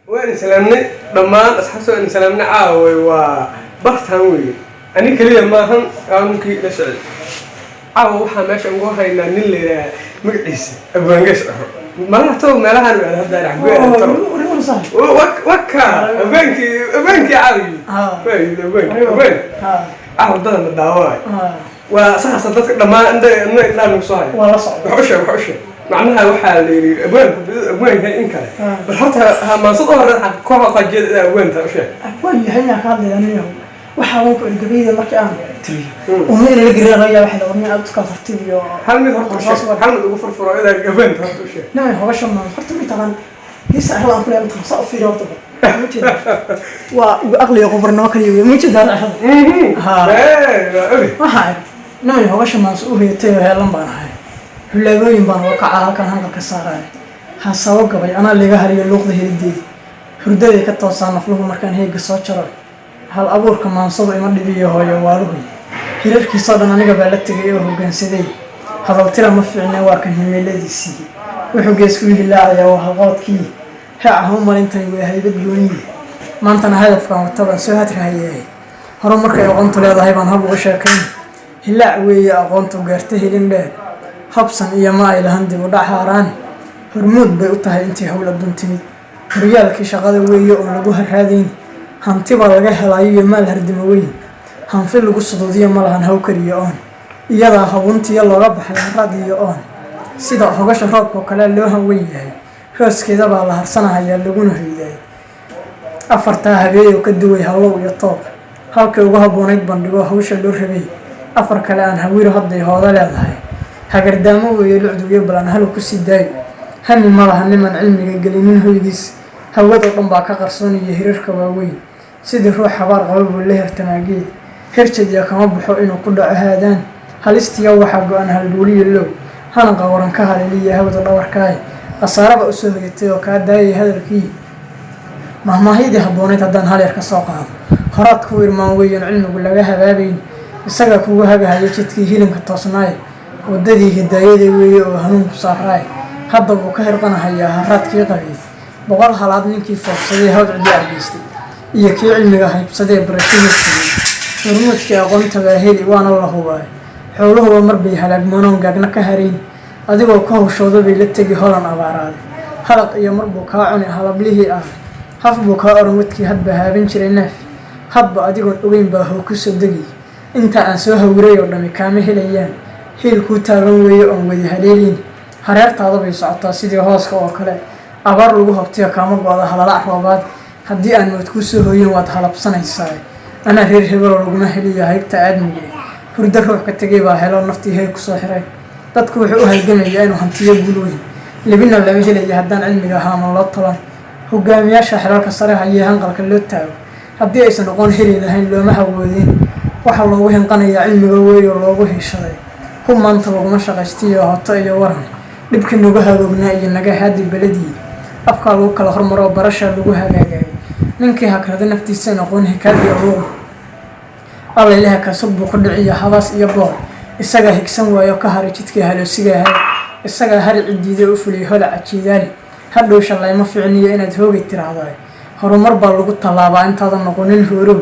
Waan islaamnay dhammaan asxaabta, waan islaamnay. Caaway waa bartaan weeye, ani keliya maahan, qaanuunkii la socday. Caawa waxaa meesha ugu haynaa nin la yidhaha magaciisa Abwaangees Ciro. Malaha tow meelahaan aad hadda waka abwaankii, abwaankii caawi waa yidhi abwaanki abwaan caawa dadana daawanayo waa saasa. Dadka dhammaan indha indhaa nagu soo haya. Waa la socda. Wax u sheeg, wax u sheeg. Macnaha waxaa la yidhi abwaanku abwaanka in kale, bal horta maansad u hore kooxa qajeeda inaa abwaanta u sheeg. Waa yahay inaan ka hadlaya aniyahu. Waxaa waan ku ergabayda markii aan tiriyo uma inala gariiraya, waxa la warnay aad iska tartiib iyo Hal mid horta u sheeg, hal mid ugu furfuro inaa abwaanta horta u sheeg. Nimay hogasha maan horta ma taqaan geesa arrada aan ku leeyahay, mataqaan saa u fiiriyo horta ma jeeda, waa ugu aqliga qobarnimo kaliya wey, ma jeeda arrada. Waa ogi. Waxaa iri nimay hogasha maan u hoyatay oo heelan baan ahay, hulaagooyin baan uga kacaa halkaan hanqalka saaraya, hasabo gabay anaa liga hariyo luuqda helideedi, hurdaday ka toosaa nafluhu markaan heega soo jaro. Hal abuurka maansadu ima dhibiyo hooyo waaluhuy, hirarkiisoo dhan aniga baa la tegay oo hoggaansaday. Hadaltira ma fiicne, waa kan himiiladiisii wuxuu geesku hilaacayaa waa halqoodkii heeca ha u malintani, waa haybad gooniye. Maantana hadafkan wata baan soo hadrahayahay, horumarkay aqoontu leedahay baan hab uga sheekayn. Hilaac weeye aqoontu gaarta helin dheer, habsan iyo ma ay lahan dib u dhac haaraani. Hormuud bay u tahay intii hawl adduun timid, horyaalkii shaqada weeye oon lagu harraadayn. Hanti baa laga helaayo iyo maal hardimo weyn, hanfi lagu suduudiyo ma lahan hawkar iyo oon. Iyadaa habuntiyo looga baxay harraad iyo oon, sida hogasha roobka oo kale loo hanweyn yahay, hooskeeda baa la harsanahayaa laguna hoydaay. Afartaa habeeyow ka duway hallow iyo toob, halkay ugu habboonayd bandhigo hawsha loo rabay. Afar kale aan hawiro hadday hoodo leedahay, hagardaamo weeye lucdugiyo balan halow kusii daayo. Hami ma laha niman cilmiga gelinin hoygiis, hawadoo dhan baa ka qarsoon iyo hirarka waaweyn. Sidii ruux habaar qaba buu la hertamaa geed, herjadiya kama baxo inuu ku dhaco haadaan. Halistiya waxaa go-an halbuuliyo low, hanaqa waran ka haleeliya hawda dhawarkaay. Khasaaraba usoo hoyatay oo kaa daayay hadalkii. Mahmaahyadii habboonayd haddaan hal yar ka soo qaado, horaad ku irmaan weyan cilmigu laga habaabayn, isagaa kugu hagahaya jidkii hilinka toosnaay, waddadii hidaayada weeye oo hanuunku saaraay. Hadda buu ka hirqanahayaa haraadkii qabay. 100 halaad ninkii foofsaday hawd cidli ah geystay iyo kii cilmiga haybsadee barashadii tegay, hormuudkii aqoonta baa heli, waana la hubaay. Xooluhuba marbay halaagmoonoon gaagna ka harayn, adigoo ka hawshooda bay la tegi holan abaaraaday. Halaq iyo marbuu kaa cuni halablihii ah, haf buu kaa oran wadkii hadba haaban jiray neef, hadba adigoon ogeyn baa how kusoo degay. Intaa aan soo hawiray oo dhami kaama helayaan, hiil kuu taagan weeye oon wadi haleelin. Hareertaada bay socotaa sidii hooska oo kale, abaar lagu habtiyo kaama go-da halalac roobaad. Haddii aan mood kuu soo hooyin waad halabsanaysaa. Anaa reer hebeloo laguma heliya haybta aadmiga, hurdo ruux ka tegay baa helo naftii hay kusoo xiray. Dadku wuxuu u halgamayaa inuu hantiyo guul weyn, libina lama helaya haddaan cilmiga haaman loo tolan. Hogaamiyaasha xilalka sare hayee hanqalka loo taago, haddii aysan aqoon heli lahayn looma hawoodin. Waxaa loogu hinqanayaa cilmiga weey oo loogu hiishaday. Hub maanta laguma shaqaystiyo hoto iyo waran, dhibkii nagu hagoognaa iyo naga haadi beledii. Afkaa lagu kala hormaroo barashaa lagu hagaagayay. Ninkii hakrada naftiisaan aqoon hikaad iyo luuq, Alla ilaha kaasug buu ku dhiciyo habaas iyo boor. Isagaa higsan waayo ka haray jidkii haloosiga ahay, isagaa hari cidiiday u fuliyay holaca jiidaali. Hadhow shallayma ficniyo inaad hoogay tiraahdaa. Horumar baa lagu tallaabaa intaadan noqonin hoorow.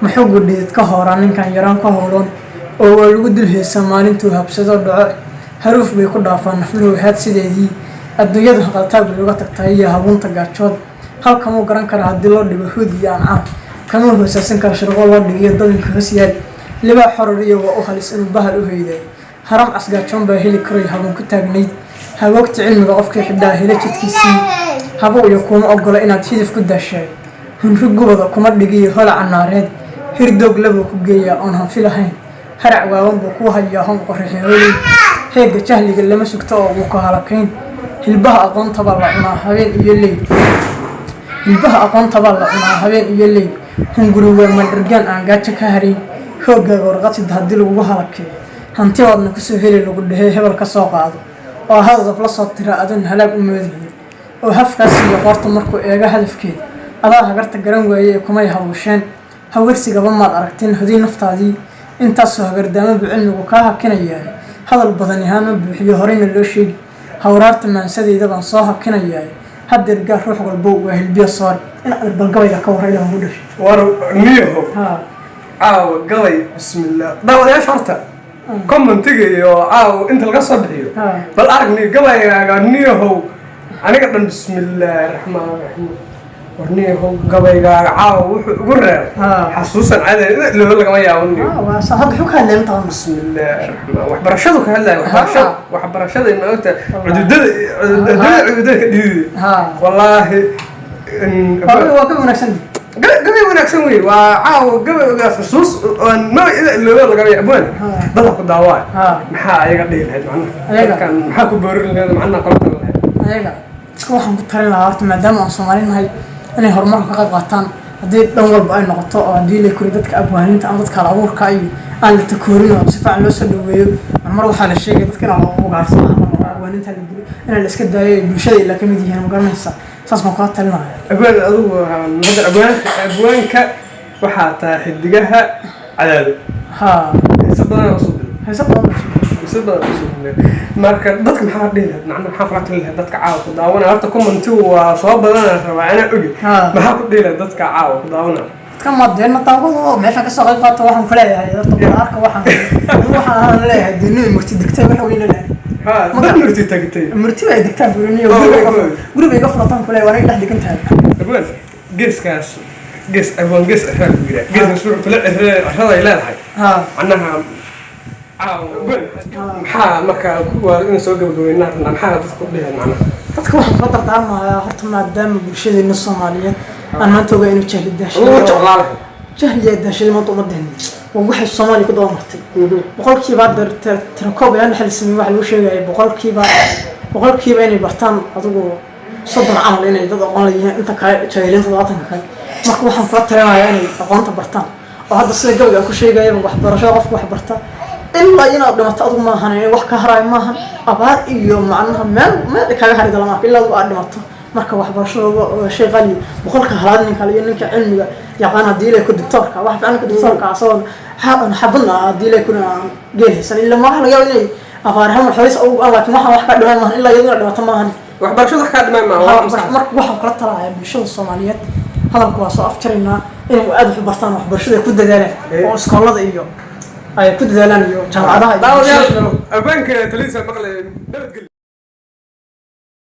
Maxugu dhidid ka hooraa ninkan yaraan ka howloon, oo waa lagu dul heesaa maalintuu habsado dhaco. Haruuf bay ku dhaafaan nafluhu haad sideedii, adduunyadu haqaltaag bay uga tagtahay iyo habuunta gaajood. Halkamuu garan kara haddii loo dhigo huud iyo ancaam, kama hoosaasin kara shirqo loo dhigiyo dabinka hoos yaal. Libaax xoror iyo waa u halis inuu bahal u hoyday. Haram casgaajoon baa heli karoy habuun ku taagnayd. Hagoogta cilmiga qofkii xidhaa helo jidkiisii, habow iyo kuuma ogola inaad hidif ku daashaay. Hunri gubada kuma dhigiyo holaca naareed, hirdoog labuu ku geeyaa oon hanfi lahayn. Harac waawan buu kuu hayaa hon qorraxehooley, heegga jahliga lama sugto oo wuu ku halakayn. Hilbaha aqoontabaa la cunaa habeen iyo leyl, hilbaha aqoontabaa la cunaa habeen iyo leyl. Hunguri waa mandhargaan aan gaajo ka harayn. Hooggaaga warqadsida haddii lagugu halakeeyo, hanti waadna kusoo heli lagu dhehey hebel ka soo qaado, oo hadaf la soo tira adoon halaag u moodaynin, oo hafkaas iyo qoorta markuu eego hadafkeeda adaa hagarta garan waaye ee kumay hawusheen. Hawarsigaba maad aragtin hodii naftaadii, intaasoo hagardaamo buu cilmigu kaa hakinayaa. Hadal badan ahaan ma buuxiyo horeyna loo sheegi. Hawraarta maansadayda baan soo hakinayaa. Haddeer gaar ruux walbo waa hilbiya soor in aad balgabayga ka warra ilaah ugu dhashay. War niyaho. Ha. Caawa gabay, bismillah. Daawadayaasha horta commentiga iyo caawa inta laga soo bixiyo bal aragni gabaygaaga. Niyahow, aniga dhan, bismillaahi raxmaan raxiim. War niyahow, gabaygaaga caawa wuxuu ugu reebay xasuusan caadi loo lagama yaabo, niyo. Waa sa hadda wuxuu ka hadlay mataqaana. Bismillaahi raxmaan, waxbarashadu ka hadlaya, waxbarashada, waxbarashada ma ogta, cududada cududada cududada ka dhiidi. Wallaahi Waa ka wanaagsan. Gabay wanaagsan wey. Waa caawa gabaygaas xusuus oon maba ida ilooba lagama yaabo. Dadka ku daawaa maxaa ayaga dhihi lahayd macnaha? Ayaga? Dadkan maxaa ku boorin lahayd macnaha, kala talin lahayd? Ayaga iska waxaan ku talin lahaa horta, maadaama aan Soomaali nahay, inay horumarka ka qayb qaataan haddii dhan walba ay noqoto, oo haddii la koriyo dadka abwaaniinta ama dadka hal abuurka iyo aan la takoorin oo si fiican loo soo dhaweeyo. Marmar waxaa la sheegay dadka inaan loo ugaarsado ama abwaaniinta la dilo, inaan la iska daayo, ay bulshada ilaa kamid yihiin, ma garanaysaa? Saas baan kula talinaya. Abwaan adigu hadda abwaanka waxaa tahay xidigaha Cadaado. Heese badan usoo diray. Heese badan baa soo. Heese badan usoo diray. Marka dadka maxaa dhihi lahayd macnaha, maxaa kula talin lahayd dadka caawa ku daawanaya? Horta commentigu waa soo badanaa, rabaa anaa ogi. Maxaa ku dhihi lahayd dadka caawa ku daawanaya? Dadka madeena daawado meesha kasoo qayb qaata, waxaan ku leeyahay horta balaarka waxaan ahaan leeyahay dee murti degtay waxa weyn leeyahay. Ha, dad murti tagtay. Murti ay degtaan buuriniyo. Oh, guriga oh, oh. Guriga iga furataan kule, waana dhex degan tahay. Abwaan geeskaas, gees abwaan gees ciraa ku jira, geeskaas wuxuu kula cirada ay leedahay macnaha caawa maxaa marka waa inaan soo gabagabeynaa rabnaa, maxaa dadka ku dhihi macnaha? Dadka waxaan kula dardaarmayaa horta, maadaama bulshadeena Soomaaliyeed aan maanta ogaa inuu jahli ugu daashaday, jeclaa lahayd. Jahliyaa daashaday maanta ummadeena, waa waxay Soomaaliya ku dabamartay. Boqolkiiba hadda tirakoob ayaan la sameeyey, waxa lagu sheegaya boqolkiiba inay bartaan adigu 30 camal inay dad aqoon leeyihiin, inta kale jaahiliinta, 70-ka kale. Marka waxaan kula talinayaa inay aqoonta bartaan, oo hadda sida gabayga aan ku sheegayaba, waxbarashada qofka wax barta ilaa inaad dhimato adigu maahan in wax ka haraayo maahan, abaar iyo macnaha meel meel kaaga hari lama arko ilaa adigu aad dhimato. Marka waxbarashada waa shay qaali. Boqolka halaad ninka iyo ninka cilmiga yaqaan, haddii ilaa ku doctorka wax fiican ka doctorka asagoo xabadna haddii ilaa kuna aan geel haysan, ilaa ma waxa laga yaaba inay abaar hal mar xoris ugu aan, laakiin waxaan wax ka dhiman maahan ilaa iyaduna dhimato maahan. Waxbarashada wax kaa dhimaan maaha. Marka waxaan kula talayaa bulshada Soomaaliyeed, hadalku waa soo afjaraynaa, inay aad wax u bartaan, waxbarashada ay ku dadaalaan, oo iskoolada iyo ay ku dadaalaan iyo jaamacadaha iyo Daawadayaal, abwaanka taliisa maqlay. Nabadgelyo.